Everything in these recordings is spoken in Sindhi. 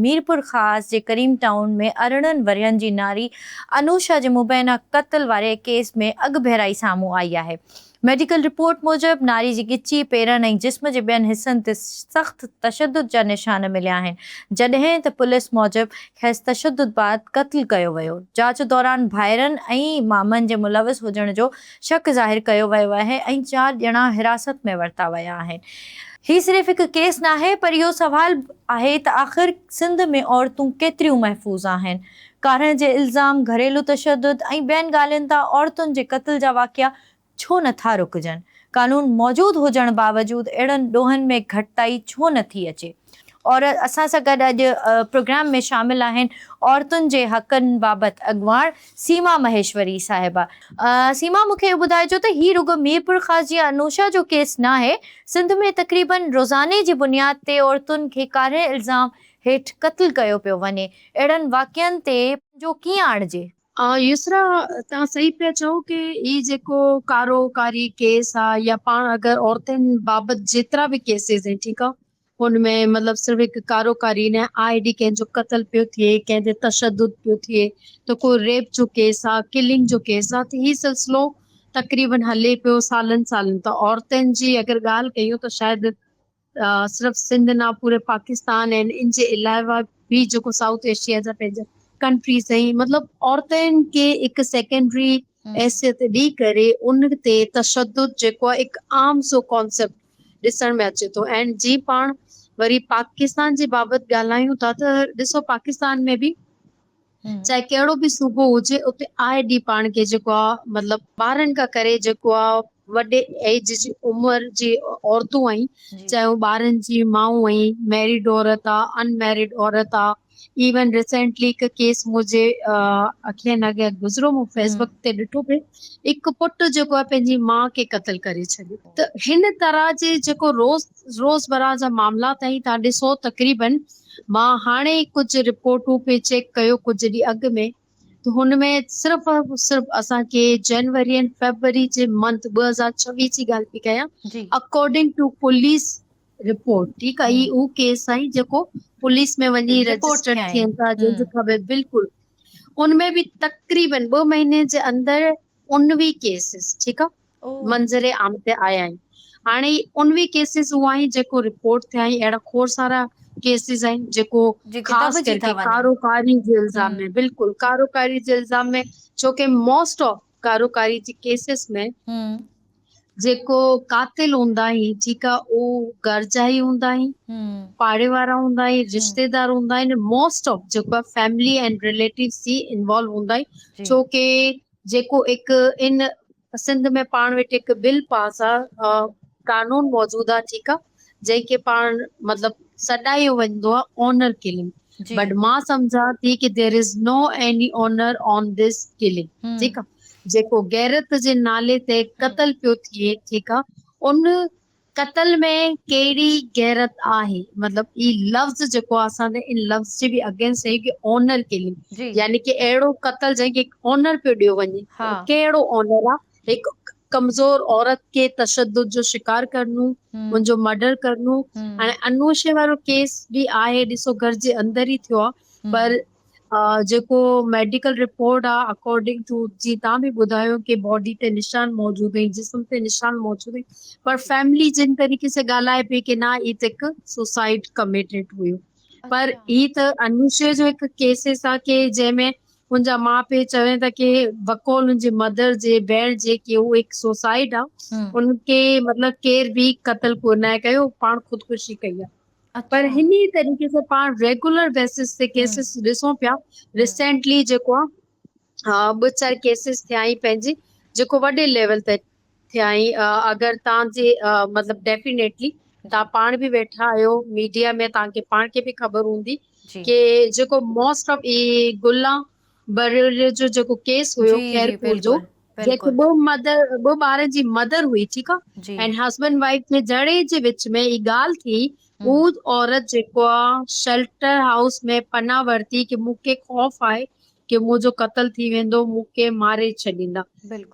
ميرپورخاص جي ڪريم ٽائون ۾ 18 ورهين جي ناري انوشا جي مبينا قتل واري ڪيس ۾ اڳڀرائي سامهون آئي آهي. ميڊيڪل رپورٽ موجب ناري جي ڳچي، پيرن ۽ جسم جي ٻين حصن تي سخت تشدد جا نشان مليا آهن، جڏهن ته پوليس موجب کيس تشدد بعد قتل ڪيو ويو. جاچ دوران ڀائرن ۽ مامن جي ملوث هجڻ جو شڪ ظاهر ڪيو ويو آهي ۽ چار ڄڻا حراست ۾ ورتا ويا آهن. هي صرف هڪ ڪيس ناهي پر اهو سوال به آهي ته آخر سنڌ ۾ عورتون ڪيتريون محفوظ آهن؟ ڪارنهن جي الزام، گهريلو تشدد ۽ ٻين ڳالهين تان عورتن جي قتل جا واقعا ڇو نٿا رڪجن؟ قانون موجود هجڻ باوجود اهڙن ڏوهن ۾ گهٽتائي ڇو نٿي اچي؟ عورت اسان سان گڏ اڄ پروگرام ۾ شامل آهن عورتن جي حقن بابت اڳواڻ سيما مهيشوري صاحبه. سيما مون کي اهو ٻڌائجو ته هي رڳو ميرپورخاص جي انوشا جو ڪيس ناهي، سنڌ ۾ تقريبن روزاني جي بنياد تي عورتن کي ڪارنهن الزام هيٺ قتل ڪيو پيو وڃي، اهڙن واقعن تي پنجو ڪيئن آڻجي؟ يسرا توهان صحيح پيا چئو ڪي هي جيڪو ڪارو ڪاري ڪيس آ يا پاڻ اگر عورتن بابت جيترا به ڪيسز آهن ٺيڪ آ هن ۾ مطلب صرف هڪ ڪارو ڪاري نه آء ڊي ڪنهن جو قتل پيو ٿئي ڪنهن تي تشدد پيو ٿئي ته ڪو ريپ جو ڪيس آ ڪلنگ جو ڪيس آ ته هي سلسلو تقريبن هلي پيو سالن سالن ته عورتن جي اگر ڳالهه ڪيون ته شايد صرف سنڌ نه پوري پاڪستان ۽ ان جي علاوه به جيڪو سائوٿ ايشيا جا پنهنجا ڪنٽريز آهن مطلب عورتن کي هڪ سيڪنڊري حيثيت ڏئي ڪري ان تي تشدد جيڪو آهي هڪ عام سو ڪانسيپٽ ڏسڻ ۾ اچي ٿو ۽ جي پاڻ وري پاڪستان جي بابت ڳالهايون ٿا ته ڏسو پاڪستان ۾ به چاهي ڪهڙو به صوبو هجي اتي آئي ڏينهن پاڻ کي جيڪو آ مطلب ٻارن کان ڪري جيڪو آ وڏي ايج جي عمر جي عورتون آهن چاهي هو ٻارن جي مائون آهن ميرڊ عورت آ ان ميرڊ عورت آ ايون ريسينٽلي هڪ ڪيس منهنجي اکين اڳيان گذريو مون فيس بڪ تي ڏٺو پئي هڪ پٽ جيڪو آ پنهنجي ماء کي قتل ڪري ڇڏيو ته هن طرح جي جيڪو روز روزمره جا معاملات آهن تان ڏسو تقريبن مان هاڻي ئي ڪجهه رپورٽون پئي چيڪ ڪيو ڪجهه ڏينهن اڳ ۾ ته هن ۾ صرف صرف اسان کي جنوري ۽ فيبروري جي منٿ 2026 جي ڳالهه پئي ڪيان اڪارڊنگ ٽو پوليس رپورٽ ٺيڪ آهي هي اهو ڪيس آهي جيڪو پوليس ۾ وڃي رجسٽر ٿين ٿا جنهن جو خبر بلڪل ان ۾ به تقريبن 2 مهيني جي اندر 19 ڪيسز ٺيڪ آهي منظر عام تي آيا آهن. هاڻي 19 ڪيسز اهي آهن جيڪو رپورٽ ٿيا آهن اهڙا کوڙ سارا ڪيسز آهن جيڪو خاص ڪرڪي ڪارو ڪاري جي الزام ۾ بلڪل ڪارو ڪاري جي الزام ۾ ڇو ڪي موسٽ آف ڪارو ڪاري جي ڪيسز ۾ جيڪو قاتل هوندا آهن ٺيڪ آهي اهو گهر جا ئي هوندا آهن پاڙي وارا هوندا آهن رشتيدار هوندا آهن موسٽ آف جيڪو آهي فيملي اينڊ رليٽوز ئي انوالو هوندا آهن ڇو ڪي جيڪو هڪ ان سنڌ ۾ پاڻ وٽ هڪ بل پاس آ قانون موجود آ ٺيڪ آ جنهن کي پاڻ مطلب سڏايو ويندو آ آنر ڪلنگ بٽ مان سمجهان ٿي ڪي there is no any honour on this killing ٺيڪ آ جيڪو غيرت جي نالي تي قتل پيو ٿئي ٺيڪ آ ان قتل ۾ ڪهڙي غيرت آهي مطلب هي لفظ جيڪو آهي اسان ان لفظ جي به اگينسٽ آهيون ڪي آنر ڪلنگ يعني ڪي اهڙو قتل جنهن کي آنر پيو ڏيو وڃي ڪهڙو آنر آ هڪ ڪمزور عورت کي تشدد جو شڪار ڪرڻو ان جو مرڊر ڪرڻو هاڻي انوشي وارو ڪيس به آهي ڏسو گهر جي اندر ئي ٿيو آ پر جيڪو ميڊيڪل رپورٽ آ اڪارڊنگ ٽو جي تان به ٻڌايو ڪي باڊي تي نشان موجود آهن جسم تي نشان موجود آهن پر فيملي جن طريقي سان ڳالهائي پئي ڪي نه هي ته هڪ سوسائيڊ ڪميٽيڊ هيو پر هي ته انوشي جو هڪ ڪيسز آ ڪي جنهن ۾ ان جا ماء پي چون ٿا ڪي بقول ان جي مدر جي ڀيڻ جي ڪي هو هڪ سوسائيڊ آ ان کي مطلب ڪير به قتل ڪو نه ڪيو پاڻ خودڪشي ڪئي آ پر هن ئي طريقي سان پاڻ ريگولر بيسس تي ڪيسز ڏسون پيا ريسينٽلي جيڪو آ ٻه چار ڪيسز ٿيا آهن پنهنجي جيڪو وڏي ليول تي ٿيا آهن اگر تان جي مطلب ڊيفينيٽلي تان پاڻ به ويٺا آهيو ميڊيا ۾ تان کي پاڻ کي به خبر هوندي ڪي جيڪو موسٽ آف اي گلا بريلي جو جيڪو ڪيس هيو خيرپور جو جيڪو ٻه مدر ٻه ٻارن جي مدر هئي ٺيڪ آ ۽ هسبنڊ وائف جي جھڙي جي وچ ۾ هي ڳالهه ٿي هو عورت جيڪو آ شيلٽر هائوس ۾ پناهه ورتي ڪي مون کي خوف آهي ڪي منهنجو قتل ٿي ويندو مون کي ماري ڇڏيندا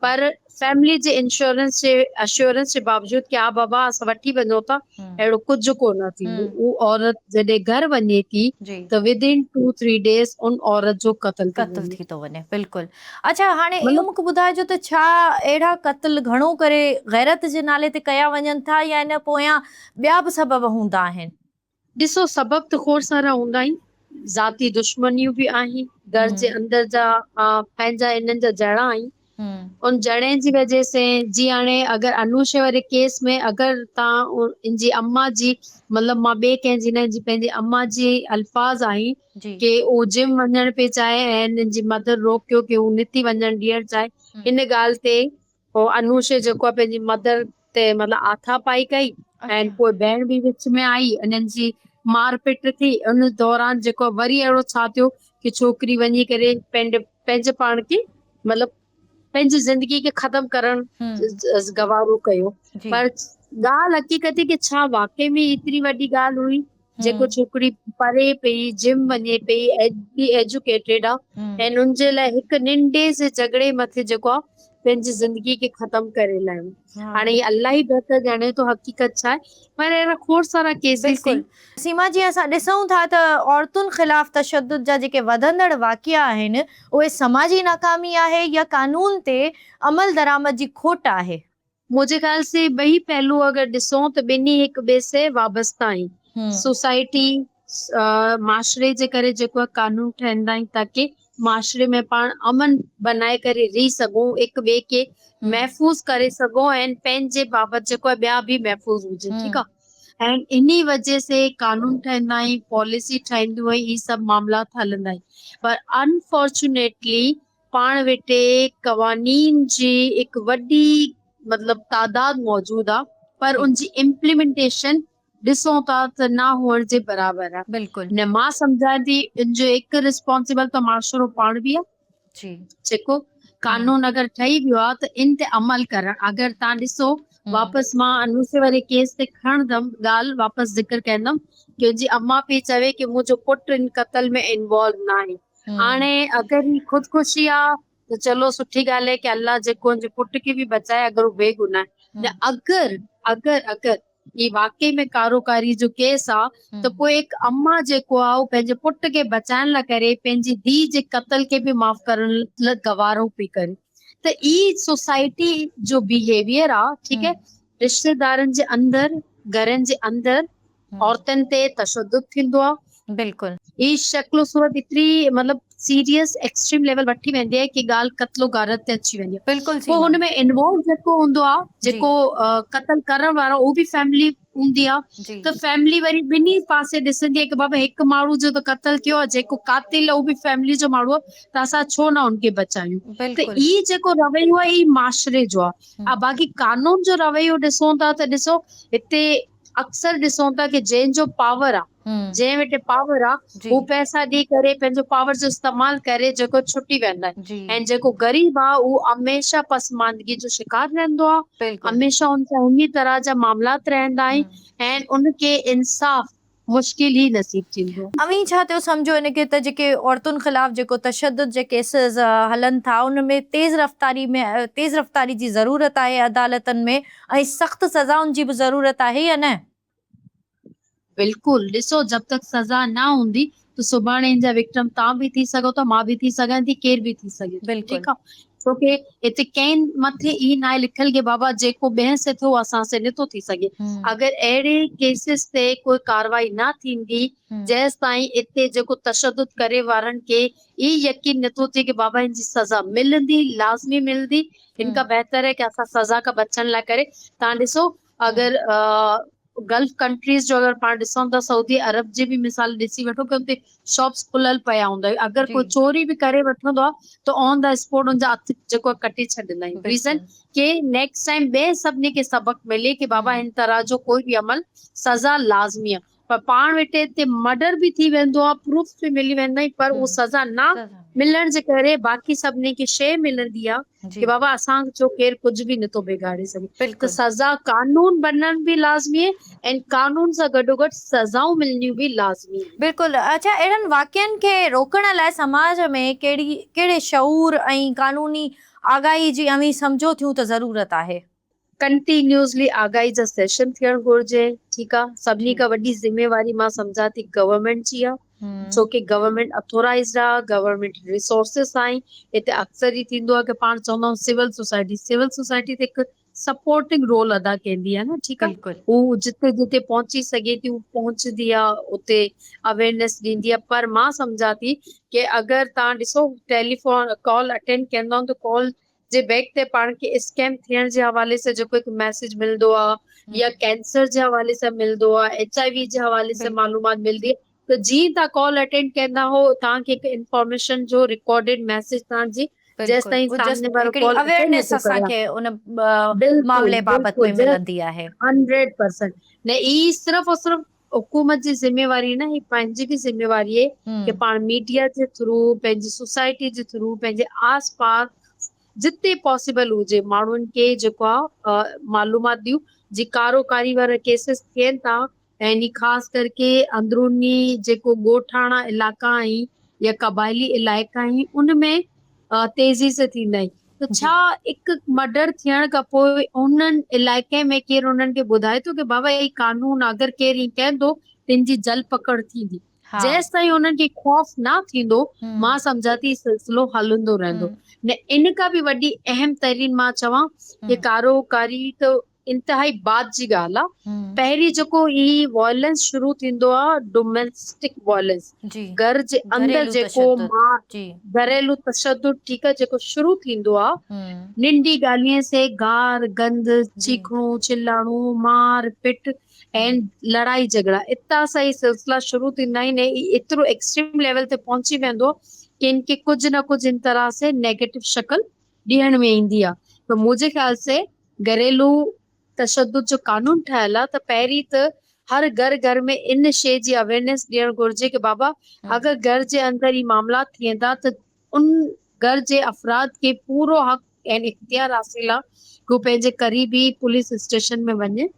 پر فيملي جي انشورنس جي اشورنس جي باوجود ڪي ها بابا اسان وٺي وڃون ٿا اهڙو ڪجهه ڪو نه ٿيندو اهو عورت جڏهن گهر وڃي ٿي ته with in two three days ان عورت جو قتل ٿي قتل ٿي ٿو وڃي بلڪل اڇا هاڻي اهو مونکي ٻڌائجو ته ڇا اهڙا قتل گهڻو ڪري غيرت جي نالي تي ڪيا وڃن ٿا يا ان پويان ٻيا به سبب هوندا آهن؟ ڏسو سبب ته کوڙ سارا هوندا آهن، ذاتي دشمنيون به آهن، گهر جي اندر جا پنهنجا انهن جا جهڙا آهن، ان جهڙي جي وجه سي جي هاڻي اگر انوشي واري ڪيس ۾ اگر تان ان جي اما جي مطلب مان ٻئي ڪنهن جي نه ان جي پنهنجي اما جي الفاظ آهن ڪي او جم وڃڻ پئي چاهي ۽ ان جي مدر روڪيو ڪي هو نٿي وڃڻ ڏيڻ چاهي ان ڳالهه تي پوء انوشي جيڪو آهي پنهنجي مدر تي مطلب آٿا پائي ڪئي ۽ پوء ڀيڻ به وچ ۾ آئي انهن جي مار پٽ ٿي ان دوران جيڪو وري اهڙو ڇا ٿيو ڪي ڇوڪري وڃي ڪري پنهنجي پنهنجي پاڻ کي مطلب پنهنجي زندگي کي ختم ڪرڻ گوارو ڪيو پر ڳالهه حقيقت ڪي ڇا واقعي ۾ ايتري وڏي ڳالهه هئي جيڪو ڇوڪري پڙهي پئي جم وڃي پئي ايڏي ايجوڪيٽيڊ آ ۽ ان جي لاء هڪ ننڍي سي جهڳڙي مٿي جيڪو آ پنهنجي زندگي کي ختم ڪري لايو هاڻي هي الله ئي بهتر ڄاڻي ٿو حقيقت ڇا آهي پر اهڙا کوڙ سارا ڪيسز بلڪل سيما جي اسان ڏسون ٿا ته عورتن خلاف تشدد جا جيڪي وڌندڙ واقعا آهن اهي سماجي ناڪامي آهي يا قانون تي عمل درآمد جي کوٽ آهي؟ منهنجي خيال سي ٻئي پهلو اگر ڏسون ته ٻنهي هڪ ٻئي سي وابسته آهن. سوسائٽي، معاشري جي ڪري جيڪو آهي قانون ٺهندا آهن تاڪه معاشري ۾ پاڻ امن بنائي ڪري رهي سگهون، هڪ ٻئي کي محفوظ ڪري سگهون ۽ پنهنجي بابت جيڪو آهي ٻيا به محفوظ هجن ٺيڪ آهي ۽ انهي وجه سي قانون ٺهندا آهن، پاليسي ٺهنديون آهن، هي سڀ معاملات هلندا آهن پر انفارچونيٽلي پاڻ وٽ قوانين جي هڪ وڏي مطلب تعداد موجود آ پر ان جي امپليمينٽيشن ڏسون ٿا ته نه هئڻ جي برابر آ. بلڪل. نه مان سمجهان ٿي ان جو هڪ ريسپانسبل ته معاشرو پاڻ به آ. جيڪو قانون اگر ٺهي ويو آ ته ان تي عمل ڪرڻ اگر تان ڏسو واپس مان انوسي واري ڪيس تي کڻندم ڳالهه واپس ذڪر ڪندم ڪي ان جي اما پئي چوي ڪي منهنجو پٽ ان قتل ۾ انوالو ناهي. هاڻي اگر هي خودڪشي آ ته چلو سٺي ڳالهه آهي ڪي الله جيڪو هن جي پٽ کي به بچائي اگر هو بيگناهه آهي نه اگر اگر اگر هي واقعي ۾ ڪارو ڪاري جو ڪيس آ ته پوء هڪ اما جيڪو آ هو پنهنجي پٽ کي بچائڻ لاء ڪري پنهنجي ڌيء جي قتل کي به معاف ڪرڻ لاء گوارو پئي ڪري ته هي سوسائٽي جو بيهيويئر آ ٺيڪ آهي رشتيدارن جي اندر گهرن جي اندر عورتن تي تشدد ٿيندو آ. بلڪل. هي شڪل و صورت ايتري مطلب سيريس ايڪسٽريم ليول وٺي ويندي آهي ڪي ڳالهه قتل و غارت تي اچي ويندي آهي. بلڪل پوء سيما. هن ۾ انوالو جيڪو هوندو آ جيڪو قتل ڪرڻ وارو اهو به فيملي هوندي آ ته فيملي وري ٻنهي پاسي ڏسندي آهي ڪي بابا هڪ ماڻهو جو ته قتل ٿيو آ جيڪو قاتل آ اهو به فيملي جو ماڻهو آ ته اسان ڇو نه ان کي بچايون ته بلڪل. هي جيڪو رويو آ هي معاشري جو آ باقي قانون جو رويو ڏسون ٿا ته ڏسو هتي اڪثر ڏسون ٿا ڪي جنهن جو پاور آ جنهن وٽ پاور آ هو پئسا ڏئي ڪري پنهنجو پاور جو استعمال ڪري جيڪو ڇٽي ويندا آهن ۽ جيڪو غريب آ اهو هميشه پسماندگي جو شڪار رهندو آ هميشه ان سان انهي طرح جا معاملات رهندا آهن ۽ ان کي انصاف مشڪل ئي نصيب ٿيندو. اوهين ڇا ٿيو سمجهو ان کي ته جيڪي عورتن خلاف جيڪو تشدد جا ڪيسز هلن ٿا ان ۾ تيز رفتاري ۾ تيز رفتاري جي ضرورت آهي عدالتن ۾ ۽ سخت سزائن جي به ضرورت آهي يا نه؟ بلڪل ڏسو جب تڪ سزا نه هوندي ته سڀاڻي ان جا وڪٽم توهان به ٿي سگهو ٿا مان به ٿي سگهان ٿي ڪير به ٿي سگهي ٿو ٺيڪ آ ڇو ڪي هتي ڪنهن مٿي اي ناهي لکيل ڪي بابا جيڪو ٻين سي ٿيو اسان سي نٿو ٿي سگهي اگر اهڙي ڪيسز تي ڪوئي ڪارروائي نه ٿيندي جيستائين اتي جيڪو تشدد ڪري وارن کي اي يقين نٿو ٿئي ڪي بابا هن جي سزا ملندي لازمي ملندي هن کان بهتر آهي ڪي اسان سزا کان بچڻ لاء ڪري تان ڏسو اگر گلف ڪنٽريز جو اگر پاڻ ڏسون ته سعودي عرب جي به مثال ڏسي وٺو ڪي اتي شاپس کليل پيا هوندا آهن اگر ڪو چوري به ڪري وٺندو آهي ته آن the spot ان جا هٿ جيڪو ڪٽي ڇڏيندا آهن ريزن ڪي نيڪسٽ ٽائيم ٻئي سڀني کي سبق ملي ڪي بابا هن طرح جو ڪوئي به عمل سزا لازمي آهي پر پاڻ وٽ هتي مرڊر به ٿي ويندو آهي پروفس به ملي ويندا آهن پر اهو سزا نه ملڻ جي ڪري باقي سڀني کي شيء ملندي آ ڪي بابا اسان جو ڪير ڪجهه به نٿو بگاڙي سگهي ته سزا قانون بنڻ به لازمي آهي ۽ قانون سان گڏوگڏ سزائون ملڻيون به لازمي آهن. بلڪل اڇا اهڙن واقعن کي روڪڻ لاء سماج ۾ ڪهڙي ڪهڙي شعور ۽ قانوني آگاهي جي اوهين سمجهو ٿيون ته ضرورت آهي؟ ڪنٽينيوسلي آگاهي جا سيشن ٿيڻ گهرجي ٺيڪ آ سڀني کان وڏي ذميواري مان سمجهان ٿي گورنمينٽ جي آ ڇو ڪي گورنمينٽ اٿورائزڊ آ گورنمينٽ ريسورسز آهن هتي اڪثر ئي ٿيندو آ ڪي پاڻ چوندا آهيون سول سوسائٽي سول سوسائٽي ته هڪ سپورٽنگ رول ادا ڪندي آ نه ٺيڪ آ هو جتي جتي پهچي سگهي ٿي هو پهچندي آ اتي اويرنيس ڏيندي آ پر مان سمجهان ٿي ڪي اگر تان ڏسو ٽيليفون ڪال اٽينڊ ڪندا آهيون ته ڪال جي بيڪ تي پاڻ کي اسڪيم ٿيڻ جي حوالي سان جيڪو هڪ ميسيج ملندو آ يا ڪينسر جي حوالي سان ملندو آ ايڇ I وي جي حوالي سان معلومات ملندي ته جيئن تان ڪال اٽينڊ ڪندا هو تان کي هڪ انفارميشن جو رڪارڊيڊ ميسيج تان جي جيستائين سامني وارو ڪال اٽينڊ نٿو ڪري ان معاملي بابت ۾ ملندي آهي. 100% نه هي صرف اور صرف حڪومت جي ذميواري نه هي پنهنجي به ذميواري آهي ڪي پاڻ ميڊيا جي ٿرو پنهنجي سوسائٽي جي ٿرو پنهنجي آس پاس جتي پاسيبل هجي ماڻهن کي جيڪو آ معلومات ڏيون جي ڪارو ڪاري وارا ڪيسز ٿين ٿا ۽ خاص ڪر ڪي اندروني جيڪو ڳوٺاڻا علائقا آهن يا قبائلي علائقا آهن ان ۾ تيزي سان ٿيندا آهن ته ڇا هڪ مرڊر ٿيڻ کان پوء انهن علائقي ۾ ڪير انهن کي ٻڌائي ٿو ڪي بابا هي قانون اگر ڪير ائين ڪندو ته ان جي جل پڪڙ ٿيندي جيستائين انهن کي خوف نه ٿيندو مان سمجهان ٿي سلسلو هلندو رهندو نه ان کان به وڏي اهم ترين مان چوان ڪي ڪارو ڪاري ته انتهائي بعد جي ڳالهه آ پهرين جيڪو هي وائلنس شروع ٿيندو آ ڊوميسٽڪ وائلنس گهر جي اندر جيڪو مار گهريلو تشدد ٺيڪ آ جيڪو شروع ٿيندو آ ننڊي ڳالهين سي گار گند چيخڻو چلاڻو مار پٽ ۽ لڙائي جهڳڙا اتان سان هي سلسلا شروع ٿيندا آهن ۽ ايترو ايڪسٽريم ليول تي پهچي ويندو ڪي ان کي ڪجهه نه ڪجهه ان طرح سي نيگيٽو شڪل ڏيڻ ۾ ايندي آ ته منهنجي خيال سي گهريلو تشدد جو قانون ٺاهيل آ ته پهرين ته هر گهر گهر ۾ ان شي جي اويرنيس ڏيڻ گهرجي ڪي بابا اگر گهر جي اندر هي معاملات ٿين ٿا ته ان گهر جي افراد کي پورو حق ۽ اختيار حاصل آ ڪي هو پنهنجي قريبي پوليس اسٽيشن ۾ وڃي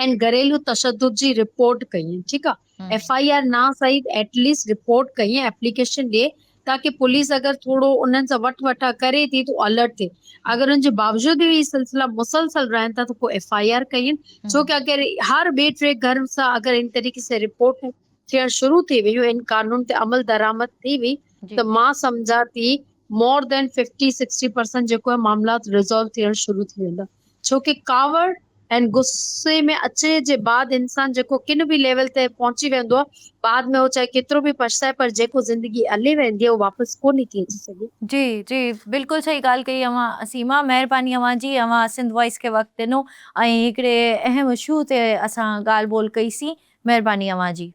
۽ گهريلو تشدد جي رپورٽ ڪئي ٺيڪ آ ايف I R نه سهي ته ايٽ ليسٽ رپورٽ ڪئي ايپليڪيشن ڏي تاڪه پوليس اگر ٿورو انهن سان وٺ وٺان ڪري ٿي ته الرٽ ٿئي اگر ان جي باوجود به هي سلسلا مسلسل رهن ٿا ته پوء ايف I R ڪئي ڇو ڪي اگر هر ٻئي ٽي گهر سان اگر ان طريقي سان رپورٽ ٿيڻ شروع ٿي ويون ان قانون تي عمل درآمد ٿي وئي ته مان سمجهان ٿي مور دين ففٽي سڪسٽي پرسنٽ جيڪو آهي معاملات ريزالو ٿيڻ شروع ٿي ويندا ڇو ڪي ڪاوڙ ۽ غصي ۾ اچڻ جي بعد انسان جيڪو ڪن به ليول تي پهچي ويندو آهي بعد ۾ هو چاهي ڪيترو به پڇتائي پر جيڪو زندگي هلي ويندي آهي اهو واپس ڪونهي ٿي اچي سگهي. جي جي بلڪل صحيح ڳالهه ڪئي اوهان سيما مهرباني اوهان جي اوهان سنڌ وائس کي وقت ڏنو ۽ هڪڙي اهم اشو تي اسان ڳالهه ٻولهه ڪئي سين مهرباني اوهان جي.